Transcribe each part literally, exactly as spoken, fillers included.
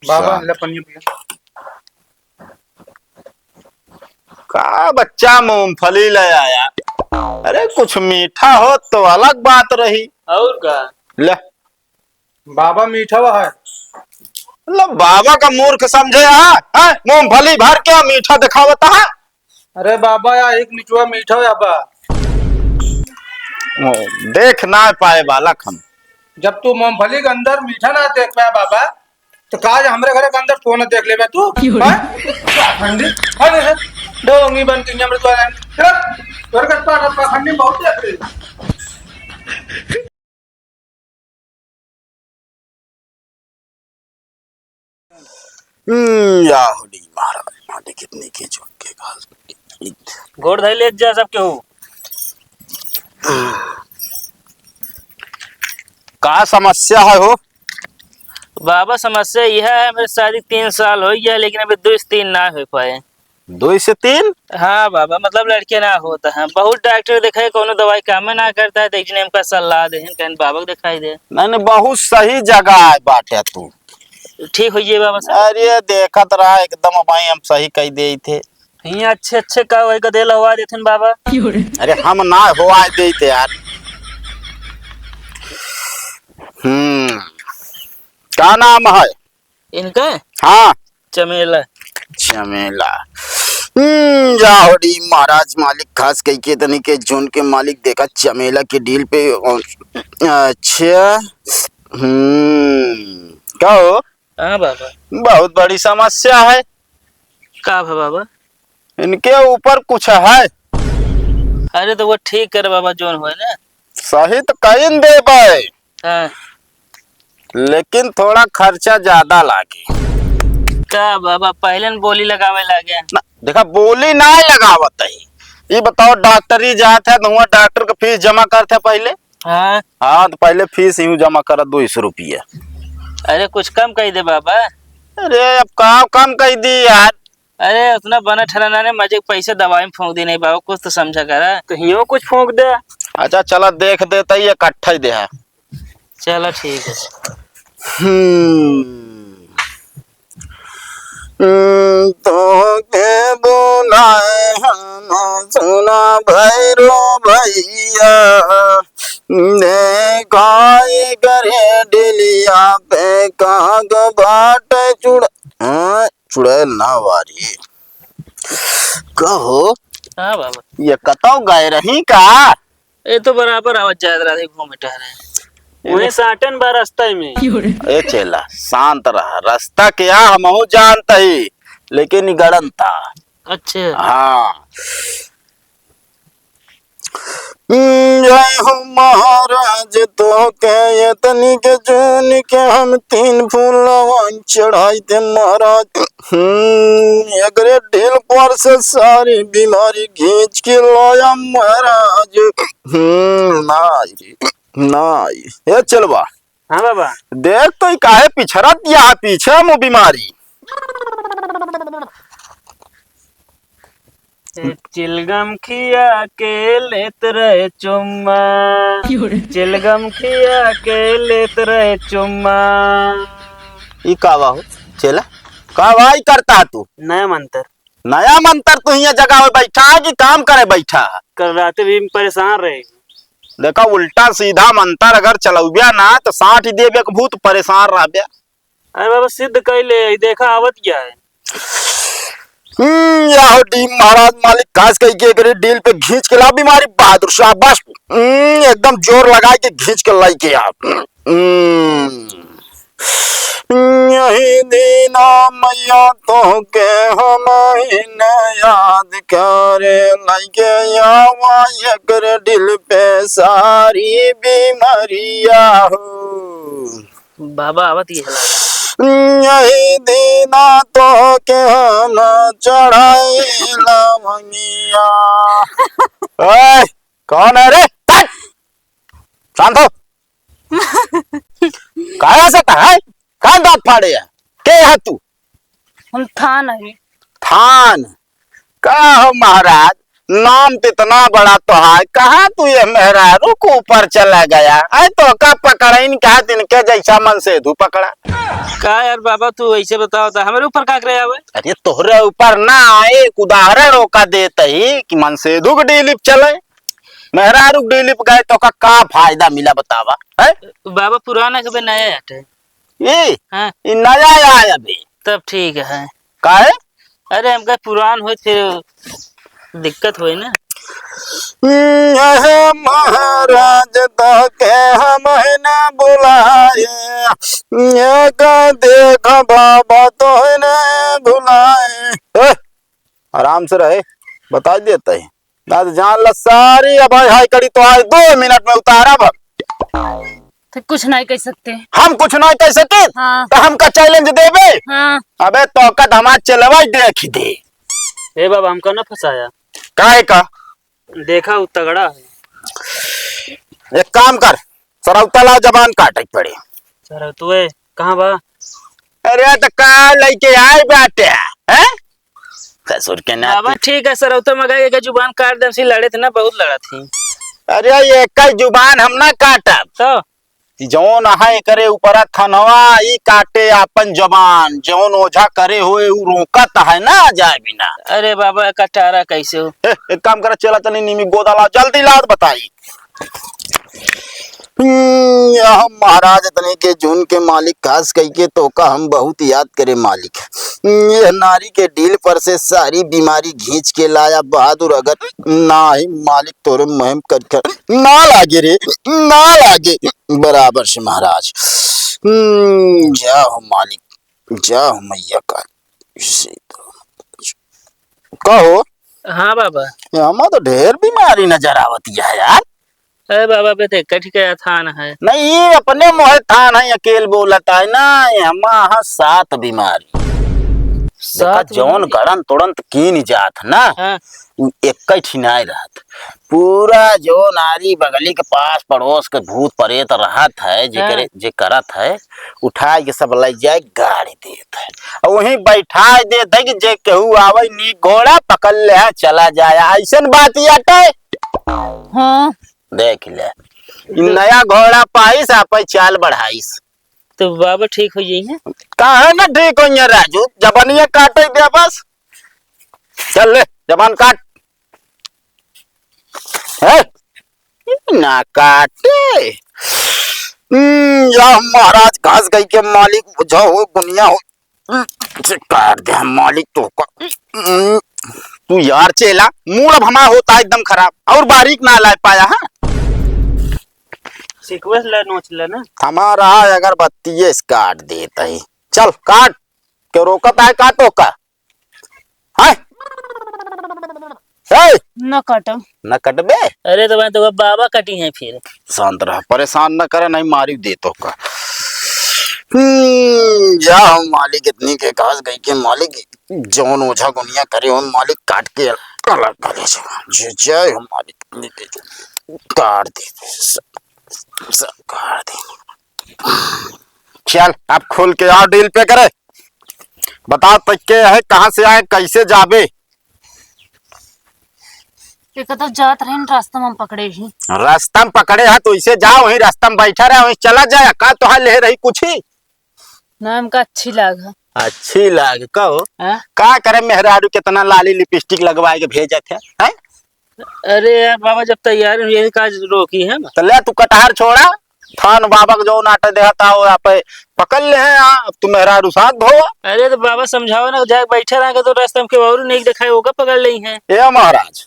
बाबा, अच्छा। ले पनिया पिया। का बच्चा मूंगफली ले आया? अरे, कुछ मीठा होत तो अलग बात रही। और का? ले। बाबा, मीठा हुआ है। मतलब, बाबा का मूर्ख समझे है, हैं? मूंगफली भर के मीठा दिखावता है। अरे बाबा, या एक निचवा मीठा हुआ बा। ओ, देख ना पाए बालक हम। जब तू मूंगफली के अंदर मीठा ना देख पाया बाबा, तो का आज हमरे घरे के अंदर सोना देख लेबे तू? क्यों रे? हैं? पाखंडी, अरे रे, ढोंगी बन के हमरे द्वारा, चल, तोर के पाखंडी बहुत देख ले। हम्म, या होली महाराज, मालिक इतनी के झुक के घास। गोड़ धइ लेत जा सब केहू। का समस्या है हो? बाबा, समस्या यह है, मेरे शादी तीन साल होइ गया, लेकिन अभी दुइ से तीन ना होइ पाए। दुइ से तीन? हाँ बाबा, मतलब लड़के ना होत हैं। बहुत डॉक्टर देखाए, कौनो दवाई काम ना करता है, तो एक जने हमका सलाह देहेन, कहन बाबा को देखाई दे। नहीं, नहीं, बहुत सही जगह है बाटे तू। ठीक होइए बाबा साहब। अरे देखत रहा, एकदम भाई हम सही कह देइत है। हियाँ अच्छे अच्छे का वही का देला हुआ देथन बाबा। अरे हम ना होआ देइत यार। हम्म, का नाम है? इनका? हाँ। चमेला। चमेला। हम्म, या होली महाराज, मालिक खास कह के तनी के जोन के मालिक देखा चमेला के डील पे। अच्छा। हम्म, का हो? हाँ बाबा। बहुत बड़ी समस्या है। का भा बाबा? इनके ऊपर कुछ है। अरे तो वो ठीक कर बाबा, जोन होए ना। सही तो कइन देबे। हाँ। लेकिन थोड़ा खर्चा ज्यादा लागी। का बाबा, पहले न बोली लगावे लागे। ना, देखा, बोली ना लगावत है। ये बताओ, डॉक्टरी जात है तो हुआ डॉक्टर का फीस जमा करत है पहले। हाँ। हाँ, तो पहले फीस यूं जमा करा, दो सौ रुपया। अरे, कुछ कम कइ दे बाबा। अरे, अब का कम कइ दी यार? अरे, उतना बना ठहराना ने मजे के पैसे दवाई में फूंक दी नहीं बाबा, कुछ तो समझा करा। तो हियो कुछ फूंक दे। अच्छा, चला देख देता ही, इकट्ठा ही दे है। चला, ठीक है। हम्म। हम्म, तोके बुलाए हम सुना भैरो भैया, देखाई करे डिलिया पे काग बाट चुड़-, हाँ, चुड़ैल ना वारी। कहो, हाँ बाबा। ये कतौ गए रही का? ये तो बराबर आवत जात रहा घूमे टहरे। वही साटन बा रास्ता में। ए चेला, शांत रहा। रास्ता के आ हमहू जानत ही, लेकिन ई गड़न था। अच्छा। हाँ। हम्म, जय हो महाराज, तोके इतनी के जून के हम तीन फूलवा चढ़ाई दे महाराज। हम्म, एकरे ढील पर से सारी बीमारी खींच के लाया महाराज। हम्म, नाई रे, नाई। ए चेलवा। हाँ बाबा। देख तो ई काहे पिछड़त या है पीछे मुँह बीमारी। ए, चिलगम खिया के लेत रहे चुम्मा। क्यों रे? चिलगम खिया के लेत रहे चुम्मा। ई का बा हो, चेला? का बा ई करता है तू? नया मंत्र। नया मंत्र तू हियाँ जगह में बैठा है कि काम करे बैठा है? कल रात भी परेशान रहे। देखा, उल्टा सीधा मंत्र अगर चलौबिया ना, तो साठ देबे के भूत परेशान रहबे। अरे बाबा, सिद्ध कइले, ई देखा आवत गया है। हम्म, या हो डीम महाराज मालिक, खास कही के एकरे डील पे घींच के ला बीमारी बहादुर शाबाश। हम्म, एकदम जोर लगा के घींच के लाई के आ। हम्म। यही दीना मैया तोहके हम ही न याद करे, लइके आवा एकर डील पे सारी बीमारिया हो। बाबा आवत ही हला। यही दीना तोहके हम चढ़ाई लवंगिया। ओए, कौन है रे? हट! शांत हो। काहे से कहा है? कहाँ दांत फाड़े है? के है तू? हम थान है। थान? का हो महाराज, नाम तो इतना बड़ा तो है, कहाँ तू ये मेहरारू के ऊपर चला गया? अरे तो का पकड़इन, कहा इनके जैसा मनसेधू पकड़ा। का यार बाबा, तू ऐसे बताओ तो हमरे ऊपर का करे आवे? अरे तोहरे ऊपर ना, एक उदाहरण ओका देत ही कि मनसेधू के डीलिप चले, मेहरारू के डीलिप गए तो का, का फायदा मिला बतावा, है? बाबा पुराना के बे नया हटे। ये हाँ। ये नया आया अभी। तब ठीक है। काहे? अरे हमका पुरान होत फिर दिक्कत होई ना। यह महाराज तके हम ही ना बुलाए, ये का देख बाबा तो ही ना भुलाए। ए, आराम से रहे, बता देता है। ना तो जान ला सारी अब हाई कड़ी तो आज दो मिनट में उतारा भर। तो कुछ नहीं कह सकते। हम कुछ नहीं कह सके? हाँ। तो हमका चैलेंज देबे? हाँ। अबे तो का धमाल चलवा देख दे। ए बाबा, हमका ना फंसाया। काहे का? देखा, उ तगड़ा है। एक काम कर, सरौता ला, जबान काटे के पड़े। सरौतुए कहाँ बा? अरे तो का लेके आए बाटे, हैं? ससुर के नाती। बाबा ठीक है, सरौता मगा के जुबान काट दे, हमसे लड़े थे ना, बहुत लड़ा थी। अरे ये कई जुबान हम ना काटब। तो? ई जौन है एकरे ऊपर थनवा, ई काटे आपन जबान, जौन ओझा करे होए उ रोकत है ना जाए बिना। अरे बाबा, कटारा कैसे हो? ए, एक काम कर, चला तनी नीमी गोदा ला, जल्दी लात बताई। हम्म, यह महाराज तनी के जून के मालिक, खास कई के तोका हम बहुत याद करे मालिक। हम्म, यह नारी के डील पर से सारी बीमारी घींच के लाया बहादुर, अगर ना ही मालिक तोरे मुहिम कर कर ना लागे रे, ना लागे। बराबर से महाराज। हम्म, जा हो मालिक, जा हो मैया का। कहो। हाँ बाबा। ये हमा तो ढेर बीमारी नजर आवत है यार। अरे बाबा, बे तो एक ठे थान है। नहीं, ये अपने मोहे थान है, अकेल बोलत है ना, ये हमा हाँ सात बीमारी। देखा, सात जौन बीमारी? गड़न तुड़न त कीन जात ना, हाँ। उ एक ही ठिनाए रहत। पूरा जौन आरी बगली के पास पड़ोस के भूत प्रेत रहत है, जेकरे, हाँ। जे करत है, उठाए के सब ले जाए गाड़ी देत है। और वहीं बैठाए देत है कि जे केहू आवे नीक घोड़ा पकड़ ले है, चला जाए। ऐसन बात ही अटे। हाँ। देख ले। ई नया घोड़ा पाइस, आपे चाल बढ़ाइस। तो बाबा ठीक हो जाई है? काहे ना ठीक होइहैं राजू, जबनिया काटे दे बस। चल ले, जबान काट। है? ना काटे। हम्म, या महाराज घास गई के मालिक बुझा हो, गुनिया हो। हम्म, से काट दे हम मालिक तो का। हम्म, तू यार चेला, मूड अब हमारा होता है एकदम खराब, और बारीक ना ला पाया, हाँ? सीक्वेंस ला नोच ले ना। हमारा अगरबत्ती ये काट देता है। चल काट, क्यों रोकत है, काटो का? हाय? हे! न काटम। न कटबे? अरे तो भाई, तो बाबा कटी हैं फिर। शांत रह, परेशान न करे, नहीं मारी दे तो का। हम्म, जा हम मालिक इतनी के घास गई के मालिक, जौन ओझा गुनिया करे, उन मालिक काट के अलग कर दे। जे जय हो मालिक इतनी के, काट दे, सब, सब काट दे। चल, अब खोल के आओ, डील पे करे। बता, तक के है, कहाँ से आए, कैसे जाबे? एक तो जात रहे, रास्ता में पकड़े ही। रास्ता में पकड़े है, तो इसे जाओ, वहीं रास्ता में बैठा रहे, वहीं चला जाए। का तोहार ले रही कुछ ही? ना, हमका अच्छी लाग है। अच्छी लाग, कहो। हाँ? का करे मेहरारू, कितना लाली लिपस्टिक लगवाए के भेजत है, हैं? अरे यार बाबा, जब तैयार हुई है, का रोकी है? तो ले, तू कटहर छोड़ा, थान बाबा के जौन आटे देहत आओ, आप पकड़ ले हैं, आ, अब तू मेहरारू साथ धो। अरे तो बाबा समझाओ ना, जाके बैठे रह के तो रास्ता में केहू और नहीं दिखाई, ओका पकड़ लेई हैं। ए महाराज,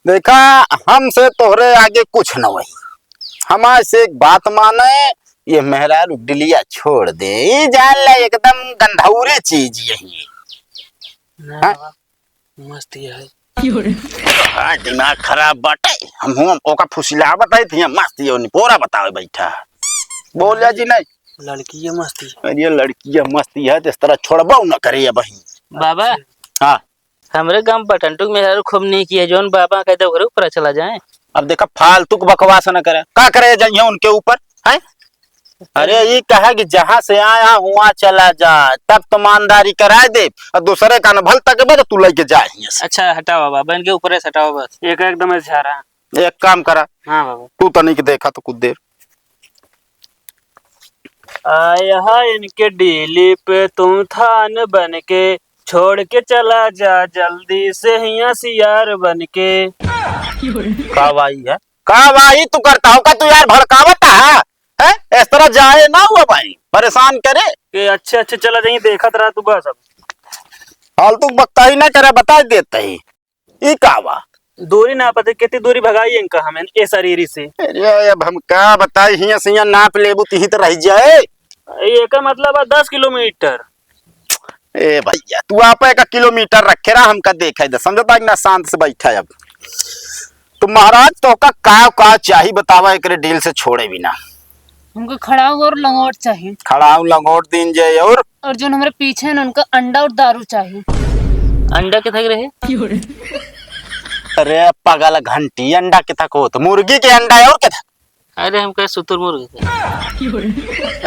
देखा, हमसे तोहरे आगे कुछ न होई, हमारे से एक बात माने, ये मेहरारू डिलिया छोड़ दे, ये जान ले एकदम गंधौरे चीज यही। ना हाँ? बाबा, मस्त ये है। हाँ, दिमाग खराब बाटे। हम हुआ ओका फुसिलावत है, थिया मस्त ये निपोरा बतावे बैठा। बोल जा जी नहीं। लड़की ये मस्ती है। अरे लड़की ये मस्ती है, तो इस तरह छोड़बो न करे अब ही। बाबा। हाँ। हमरे गांव बटंटुक में यार खूब नीक है, जौन बाबा कहते ओकरे ऊपर चला जाए। अब देखा, फालतू के बकवास न करे। का करे जाइए उनके ऊपर, हैं? अरे, ई कहा कि जहाँ से आया हुआ चला जा, तब तो ईमानदारी कराए दे, और दूसरे का न भल तकबे तो तू लेके जा हियाँ से। अच्छा, हटाओ बाबा, इनके ऊपरे से हटाओ बस। एक एकदम ऐसे झारा। एक काम करा। हाँ बाबा। तू तनिक देखा तो कुछ देर। आया है इनके डीली पे तूफान बन के, छोड़ के चला जा जल्दी से हियाँ सियार बन के। का भाई है? का भाई तू करता हो? का तू यार भड़कावता है? हैं? इस तरह जाए ना हुआ भाई, परेशान करे। ये अच्छे अच्छे चला जाइए, देखत रहा तू बस अब। फालतू बकताई ना करे, बता देते ही। ई का बा? दूरी ना पता कितनी दूरी भगाई इनका हमें ए शरीर से। अरे अब हम का बताई, हियां से हियां नाप लेबू तिही तो रह जाए। एकर मतलब है दस किलोमीटर। ए भैया, तू आप एक किलोमीटर रखे रहा, हमका देखे दे, समझता कि ना? शांत से बैठा है अब। तो महाराज, तो का का, का चाही बतावा, एकरे डील से छोड़े बिना। हमको खड़ाऊ और लंगोट चाहिए। खड़ाऊ लंगोट दीन जाए और और जो हमारे पीछे है ना, उनका अंडा और दारू चाहिए। अंडा के थक रहे? अरे पगल घंटी, अंडा के थक होत? मुर्गी के अंडा है और के थक? अरे हम कहे शुतुरमुर्ग के।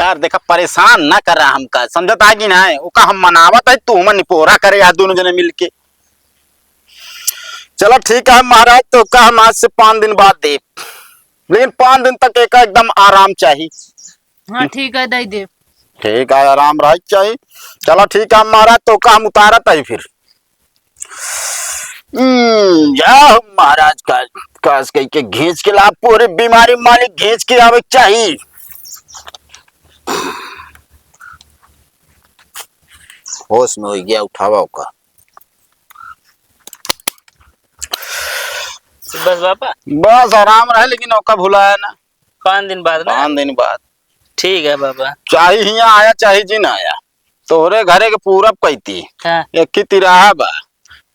यार देखा, परेशान ना करा हमका, समझत आ कि ना? ओका हम मनावत है, तू हम निपोरा करे यार दोनों जने मिलके। चला ठीक है महाराज, तो का हम आज से पाँच दिन बाद देब, लेकिन पाँच दिन तक एका एकदम आराम चाही। हाँ ठीक है, दे देब। ठीक है, आराम रहे चाही। चला ठीक है महाराज, तो का हम उतारत है फिर। हम्म, जा हो महाराज का, कास कही के घींच के ला, पूरे बीमारी मालिक घींच के आवे के चाही। होश में हो गया, उठावा ओका। बस बाबा? बस आराम रहे, लेकिन ओका भुलाया ना। पाँच दिन बाद ना? पाँच दिन बाद। ठीक है बाबा। चाहे हियाँ आया, चाहे जिन आया, तोहरे घरे के पूरब कैती हाँ। एक ही तिराहा बा।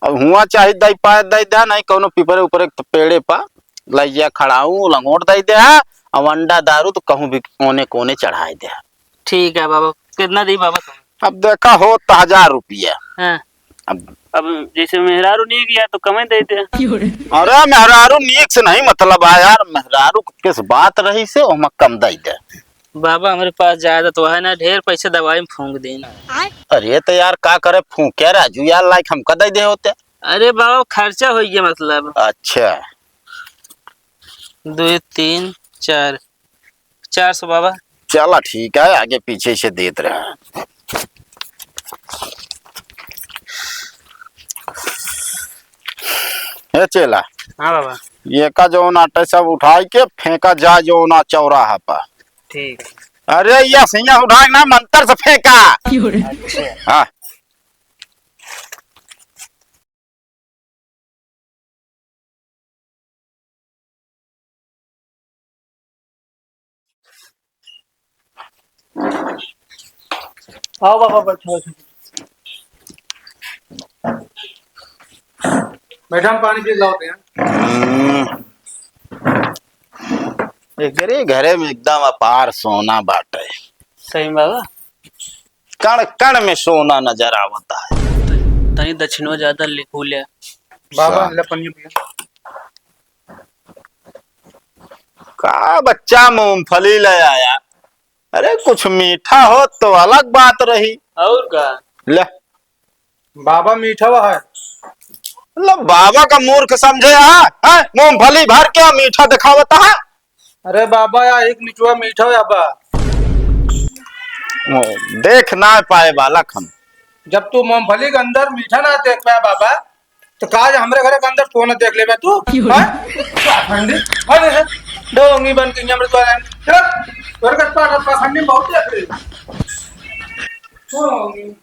अब हुआ चाहे दई पाए दई दे, नहीं कौनो पीपरे ऊपरे के पेड़े पा लैया खड़ाऊ लंगोट दई दे, अब अंडा दारू तो कहूँ भी कोने कोने चढ़ाए दे। ठीक है बाबा, कितना दी बाबा तुम? अब देखा हो तो हजार रुपया। हाँ। अब अब जैसे मेहरारू नीक या तो कमे दे दे। अरे मेहरारू नीक से नहीं मतलब आ यार, मेहरारू के किस बात रही से ओमा कम दे दे। बाबा हमरे पास ज्यादा तो है ना, ढेर पैसे दवाई में फूंक देना। अरे तो यार का करे फूंके राजू यार, लाइक हमका दे दे होते। अरे बाबा खर्चा हो गया मतलब। अच्छा। दो, तीन, चार, चार सौ बाबा। चला ठीक है, आगे पीछे से देत रहा। ए चेला। हाँ बाबा। ये का जौन आटे सब उठाई के फेंका जा जौन आ चौराहा पर। ठीक। अरे ये सिंगा उठा के ना मंतर से फेंका। अच्छा। हाँ। आओ बाबा, बैठो, बैठो। मैडम, पानी पी लाओ तो यहाँ। हम्म। एकरे घरे में एकदम अपार सोना बाटे। सही में बाबा। कण कण में सोना नजर आवता है। तनी दक्षिणवा ज्यादा लिखू ले। बाबा, सा- ले पनिया पिया। का बच्चा मूंगफली ले आया? अरे कुछ मीठा हो तो अलग बात रही। और का? ले। बाबा मीठा है। मतलब बाबा का मूर्ख समझे है, हैं? मूंगफली भर के मीठा दिखावता है। अरे बाबा, या एक मिचवा मीठा है बा। ओ, देख ना पाए बालक हम। जब तू मूंगफली के अंदर मीठा ना देख पाए बाबा, तो का आज हमरे घरे के अंदर सोना देख लेबे तू? क्यों? हैं? पाखंडी। अरे, अरे, डोंगी बन के हमरे द्वारा। चल, तोर के पाखंडी बहुत देख ले। डोंगी।